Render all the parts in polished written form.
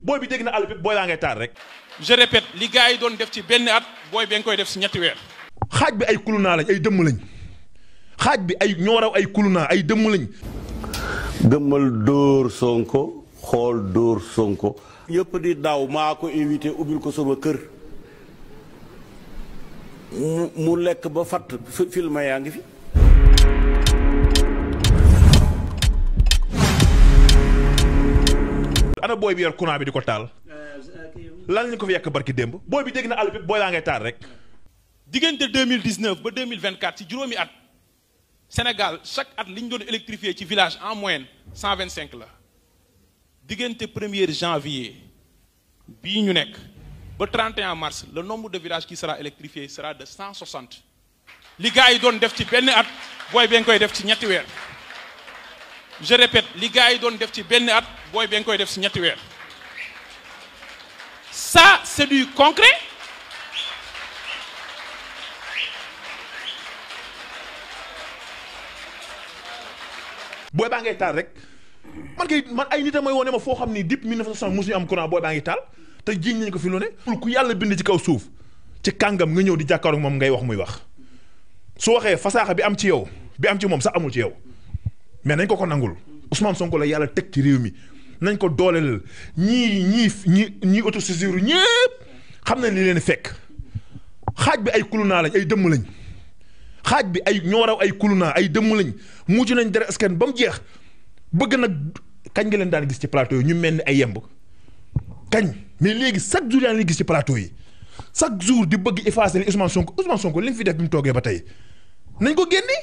booy bi dégg na àll bi booy baa ngay taal rek. je répète li gars yi doon def ci benn at booy bi nga koy def si ñetti weer. xaaj bi ay kulunaa lañ ay dëmm lañ xaaj bi ay ñoo raw ay kulunaa ay dëmm lañ. gëmmal dóor Sonko xool dóor Sonko. yëpp di daw maa ko invité ubbil ko sama kër mu lekk ba fatt film yaa ngi fi. ana booy bi yor courant bi di ko taal lan lañ ko fi yekk barki démb booy bi dégg na àll bi booy baa ngay taal rek. diggante 2019 ba 2024 ci juróomi at Sénégal chaque at li ñu doon électrifier ci village en moyenne 125 la diggante 1er janvier bii ñu nekk ba 31 mars le nombre de villages qui sera électrifié sera de 160 li gars yi doon def ci benn at booy bi nga koy def ci ñetti weer. je répète li gars yi doon def ci benn at booy bi nga koy def ci ñetti weer. ça c'est du concret. booy baa ngay taal rek man ay nit a may wone ma foo xam ni depuis 1960 mosuñu am courant booy baa ngi taal te jiñ nañ ko fi lu ne. ku yàlla bind ci kaw suuf ci kàngam nga ñëw di jàkkaaroog moom ngay wax muy wax su waxee fasaaxa bi am ci yow bi am ci moom sax amul ci yow mais nañ ko nangul Ousmane Sonko la yàlla teg ci réew mi nañ ko dooleel ñii autosaisir ñëpp xam nañ li leen fekk xaaj bi ay kulunaa lañ ay dëmm lañ. xaaj bi ay ñoo raw ay kulunaa ay dëmm lañ mujj nañ dara askan ba mu jeex bëgg nag kañ nga leen daan gis ci plateau yi ñu mel ni ay yemb kañ mais léegi chaque jour yaa ngi gis ci plateau yi chaque jour di bëgg effacer li Ousmane Sonko li mu fi def bi mu toogee ba tey nañ ko génne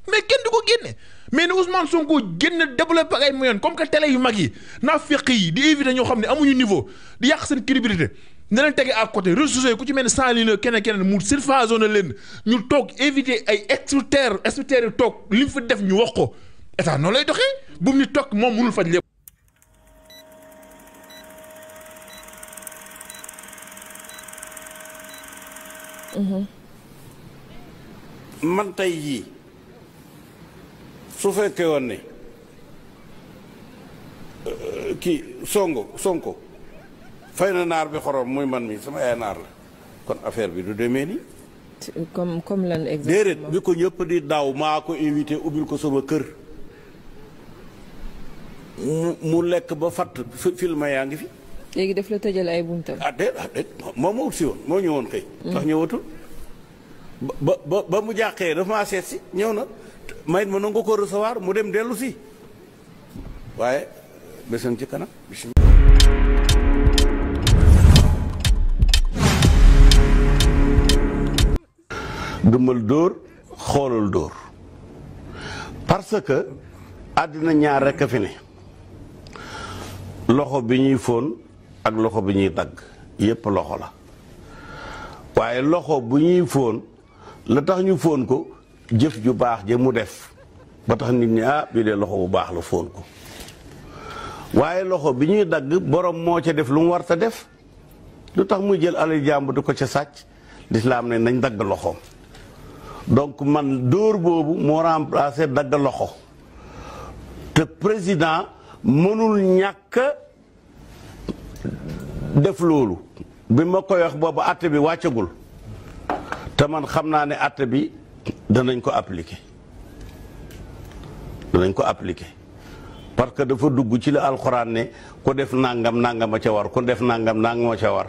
mais kenn du ko génne mais ni Ousmane Sonko génn développé ay moyens comme que télé yu mag yi naa fekk yi di éviter ñoo xam ne amuñu niveau di yàq seen crédibilité. ne leen tege à côté réseaux sociaux ku ci mel ne sans ligne keneen mu surfaçonné leen ñu toog éviter ay experts yi toog li mu fi def ñu wax ko état noonu lay doxee bu mu ñu toog moom mënul faj lépp. man tey jii su fekkee woon ne kii Sonko. fay na naar bi xorom muy man mi sama ay naar la kon affaire bi du demee nii. comme lan exactement. déedéet bi ko ñëpp di daw maa ko invité ubbil ko sama kër mu lekk ba fatt film yaa ngi fi. léegi daf la tëjal ay buntam. déet moom moo ut si woon moo ñëwoon kay. ndax ñëwatul ba mu jàqee dafa maa seet si ñëw na mayit ma nangu ko recevoir mu dem dellu si waaye bésam ci kanam. gëmmal dóor xoolal dóor parce que àddina ñaar rekk a fi ne loxo bi ñuy fóon ak loxo bi ñuy dagg yépp loxo la waaye loxo bu ñuy fóon la tax ñu fóon ko jëf ju baax ja mu def ba tax nit ñi bii de loxo bu baax la fóon ko waaye loxo bi ñuy dagg borom moo ca def lu mu war ta def lu tax muy jël alal jàmb di ko ca sàcc lislaam ne nañ dagg loxoom. donc man dóor boobu moo remplacé dagg loxo te président mënul ñàkk def loolu bi ma koy wax boobu àtte bi wàccagul te man xam naa ne àtte bi danañ ko appliquer parce que dafa dugg ci la alxuraan ne ku def nangam nangama ca war ku def nangam nangama ca war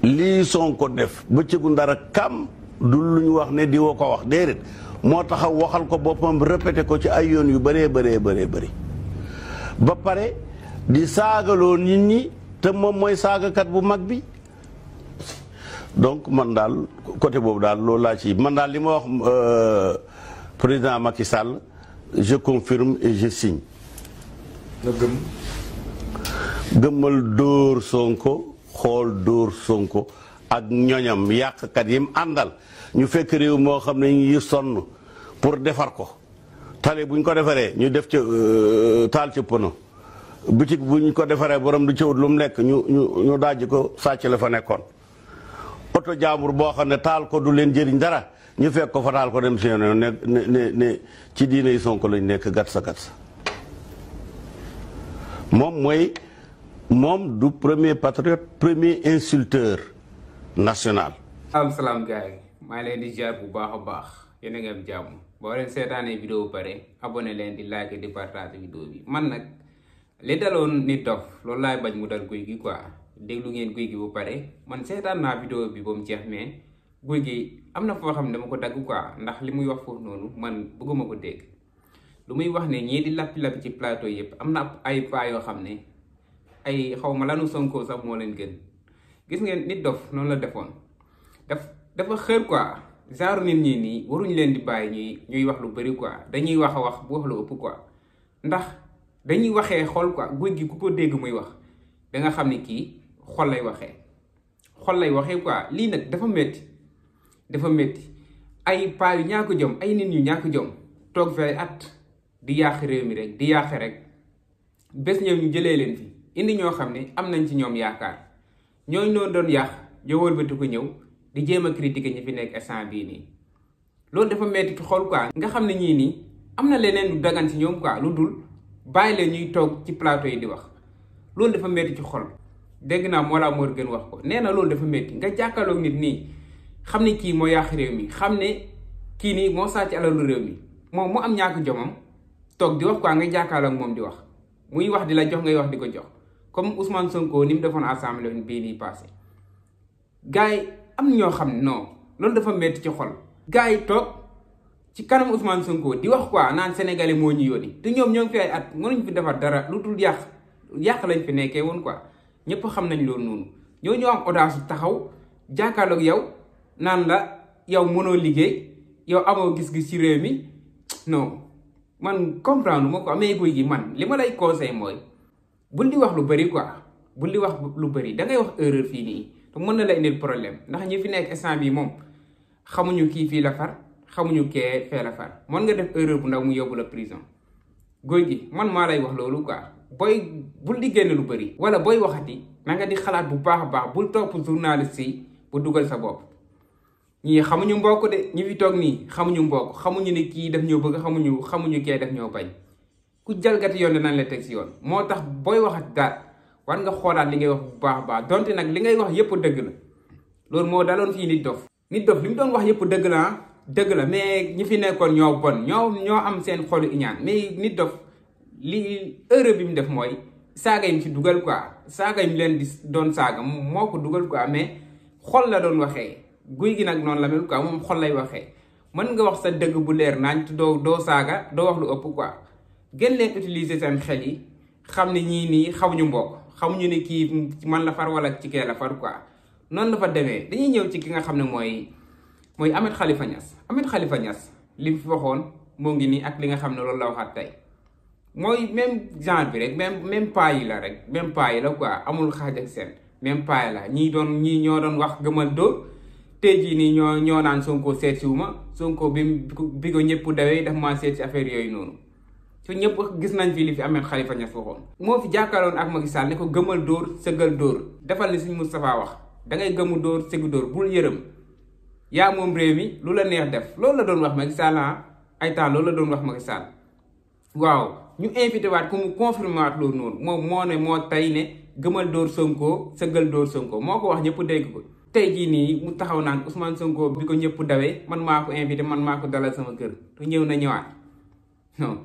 lii Sonko def bëccëgu ndara kam du lu ñu wax ne di woo ko wax déedéet moo taxaw waxal ko boppam répété ko ci ay yoon yu bëree bëri ba pare di saagaloo nit ñi te moom mooy saagakat bu mag bi donc man daal côté boobu daal loolu laa ci man daal li ma wax président Macky Sall je confirme et je signe. nga gëmmal dóor Sonko xool dóor Sonko ak ñoñam yàqkat yi mu àndal ñu fekk réew moo xam ne ñu ngi sonn pour defar ko tali bu ñu ko defaree ñu def ca taal ca pono bitig bu ñu ko defaree borom du cëwut lu mu nekk ñu dajji ko sàcc la fa nekkoon oto jaambur boo xam ne taal ko du leen jëriñ dara ñu fekk ko fa taal ko dem si yoon ne ci diine yi Sonko lañ nekk gat sa moom mooy moom du premier patriote premier insulteur national. salaam gars yi maa ngi leen di jaar bu baax a baax yéen a ngi am jàmm boo leen seetaanee vidéo pare abonné leen di like di partage vidéo bi man nag li daloon Nit Doff loolu laay bañ mu dal Gouye Gui quoi déglu ngeen Gouye Gui bu pare man seetaan naa vidéo bi ba mu jeex mais Gouye Gui am na foo xam ne dama ko dagg quoi ndax li muy wax foofu noonu man bëgguma ko dégg lu muy wax ne ñii di lappi-lappi ci plateau yëpp am na ay paa yoo xam ne ay xaw ma lanu Sonko sax moo leen gën gis ngeen Nit Doff noonu la defoon dafa xër quoi genre nit ñi nii waruñu leen di bàyyi ñuy wax lu bëri quoi dañuy wax a wax bu wax lu ëpp quoi ndax dañuy waxee xol quoi Gouye Gui ku ko dégg muy wax da nga xam ne kii xol lay waxee quoi lii nag dafa métti ay paa yu ñàkk jom ay nit ñu ñàkk jom toog fi ay at di yàq réew mi rek di yàq rek bés ñëw ñu jëlee leen fi indi ñoo xam ne am nañ ci ñoom yaakaar ñooñu noonu doon yàq yow wëlbati ko ñëw di jéem a critiquer ñi fi nekk instant bii nii loolu dafa metti ci xol quoi nga xam ne ñii nii am na leneen lu dagan ci ñoom quoi lu dul bàyyi leen ñuy toog ci plateau yi di wax loolu dafa metti ci xol dégg naa Mollah Morgun wax ko nee na loolu dafa metti nga jàkkaarloog nit nii xam ne kii moo yàq réew mi xam ne kii nii moo sàcc alalu réew mi moom mu am ñàkk jomam toog di wax quoi nga jàkkaarloog moom di wax muy wax di la jox ngay wax di ko jox comme Ousmane Sonko ni mu defoon assemblée bii nii passé gars yi am ñoo xam ne non loolu dafa metti ci xol gars yi toog ci kanam Ousmane Sonko di wax quoi naan sénégalais moo ñu yónni te ñoom ñoo ngi fi ay at mënuñ fi defar dara lu dul yàq lañ fi nekkee woon quoi ñëpp xam nañ loolu noonu ñoo am audace taxaw jàkkaarloog yow naan la yow mënoo liggéey yow amoo gis-gis ci réew mi non man comprendre moo ko amee Gouye Gui man li ma lay conseil mooy bul di wax lu bëri quoi bul di wax lu bëri da ngay wax erreur fii nii te mën na la indil problème ndax ñi fi nekk instant bi moom xamuñu kii fii la far xamuñu kee fee la far mën nga def erreur bu ndaw mu yóbbu la prison Gouye Gui man maa lay wax loolu quoi booy bul di génn lu bëri wala booy waxati na nga di xalaat bu baax a baax bul topp journaliste yi bu dugal sa bopp ñii xamuñu mbokk de ñi fi toog nii xamuñu mbokk xamuñu ne kii daf ñoo bëgg xamuñu kee daf ñoo bañ ku jalgati yoon danañ la teg si yoon moo tax booy waxati daal war nga xoolaat li ngay wax bu baax a baax donte nag li ngay wax yëpp dëgg la loolu moo daloon fii Nit Doff li mu doon wax yëpp dëgg la mais ñi fi nekkoon ñoo bon ñoo am seen xolu iñaan mais Nit Doff li erreur bi mu def mooy saaga yi mu ci dugal quoi saaga yi mu leen di doon saaga moo ko dugal quoi mais xol la doon waxee Gouye Gui nag noonu la mel quoi moom xol lay waxee mën nga wax sa dëgg bu leer naañ te doo saaga doo wax lu ëpp quoi gën leen utiliser seen xel yi xam ne ñii nii xamuñu mbokk xamuñu ne kii man la far wala ci kee la far quoi noonu la fa demee dañuy ñëw ci ki nga xam ne mooy Ahmed Khalifa Niass li mu fi waxoon moo ngi nii ak li nga xam ne loolu la waxaat tey mooy même genre bi rek même paa yi la quoi amul xaaj ak seen même paa yi la ñii ñoo doon wax gëmal dóor tey jii nii ñoo naan Sonko seet si wu ma Sonko bi ko ñëpp dawee daf maa seet si affaire yooyu noonu te ñëpp gis nañ fi li fi Ahmed Khalifa Niass waxoon moo fi jàkkaarloon ak Macky Sall ne ko gëmal dóor sëggal dóor defal ni suñ Moustapha wax dangay gëmu dóor sëgg dóor bul yërëm yaa moom réew mi lu la neex def loolu la doon wax Macky Sall ay temps loolu la doon wax Macky Sall waaw ñu invité waat ku mu confirmé waat loolu noonu moom moo tey ne gëmal dóor Sonko sëggal dóor Sonko moo ko wax ñëpp dégg ko tey jii nii mu taxaw naan Ousmane Sonko bi ko ñëpp dawee man maa ko invité man maa ko dalal sama kër te ñëw na ñëwaat non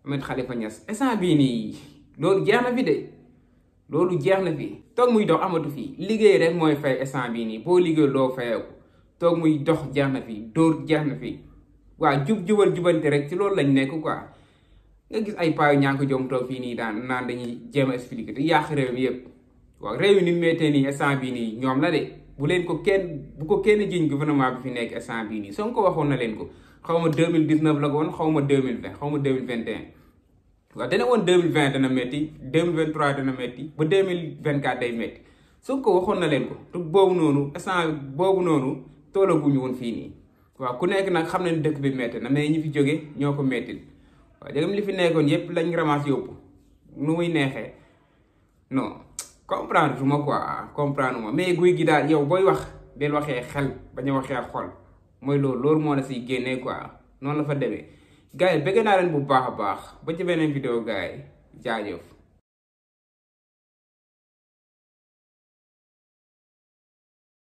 Ahmed Khalifa Niass instant bii nii loolu jeex na fi toog muy dox amatu fii liggéey rek mooy fay instant bii nii boo liggéey doo fayeeku toog muy dox jeex na fi dóor jeex na fi waaw jubante rek ci loolu lañ nekk quoi nga gis ay paa yu ñàkk jom toog fii nii daan naan dañuy jéem a expliquer te yàq réew mi yëpp waaw réew yi ni mu méttee nii instant bii nii ñoom la de bu ko kenn jiñ gouvernement bi fi nekk instant bii nii Sonko waxoon na leen ko xaw ma 2019 la ko woon xaw ma 2020 xaw ma 2021 waaw dana woon 2020 dana métti 2023 dana métti ba 2024 day métti Sonko waxoon na leen ko te boobu noonu instant boobu noonu toolaguñu woon fii nii waaw ku nekk nag xam ne dëkk bi métti na mais ñi fi jóge ñoo ko méttil waaw jegam li fi nekkoon yépp lañ ramasse yóbbu nu muy neexee non comprendre ma quoi mais Gouye Gui daal yow booy wax del waxee xel bañ a waxee xol mooy loolu moo la siy génnee quoi noonu la fa demee gars yi bëgg naa leen bu baax a baax ba ci beneen vidéo gars yi jaajëf